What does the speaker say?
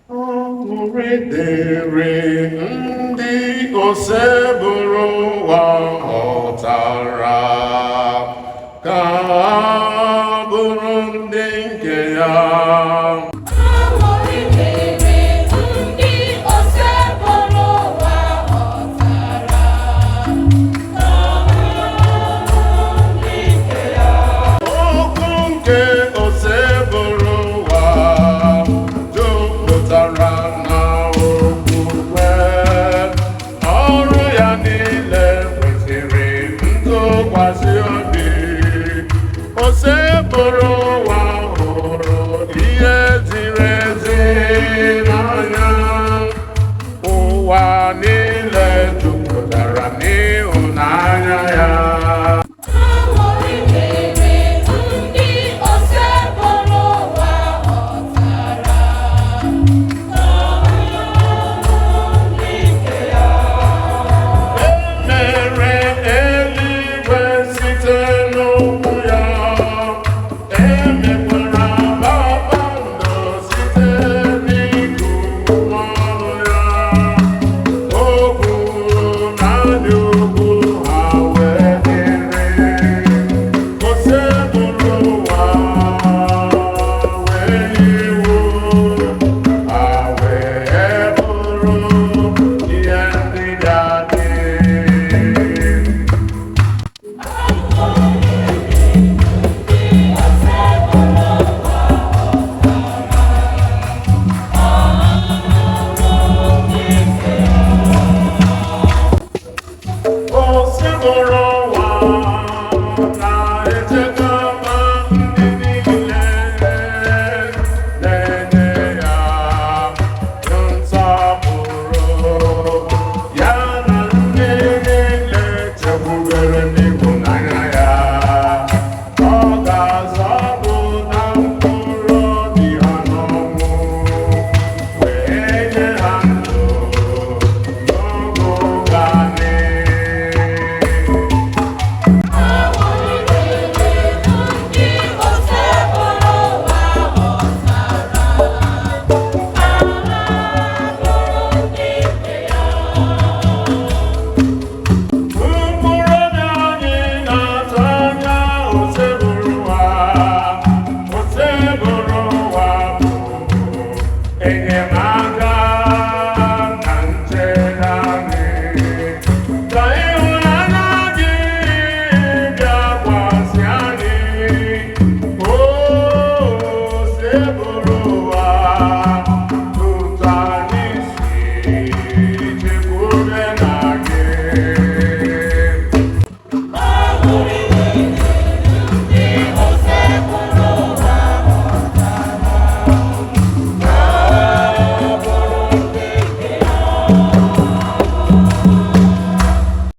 Aṅụrị dịrị ndị Osebụrụwa họtara ka ha bụrụ ndị nke ya. Aṅụrị dịrị ndị Osebụrụwa họtara ka ha bụrụ ndị nke ya. Okwu nke Osebụrụwa jupụtara na okwukwe. Ọrụ ya niile kwesịrị ntụkwasị obi. Osebụrụwa hụrụ ihe ziri ezi n'anya. Ụwa niile jupụtara n'ịhụnanya ya. Aṅụrị dịrị ndị Osebụrụwa họtara ka ha bụrụ ndị nke ya. Mere eluigwe site n'okwu ya, emekwara kpakpando site n'iku ọnụ ya. O kwuru naanị okwu, ha wee dịrị. Osebụrụwa wee iwu, ha wee bụrụ ihe ndị ga-adị. Aṅụrị dịrị ndị Osebụrụwa họtara ka ha bụrụ ndị nke ya. Osebụrụwa na-echekwa ndị niile na-enye ya nsọpụrụ, ya na ndị niile chekwubere n'ịhụnanya ya. Ọ ga-azọpụta mkpụrụ obi ha n'ọnwụ, wee nye ha ndụ n'oge ụgani. Aṅụrị dịrị ndị Osebụrụwa họtara ka ha bụrụ ndị nke ya. Mkpụrụ obi anyị na-atụ anya Osebụrụwa. Osebụrụwa bụ enyemaka.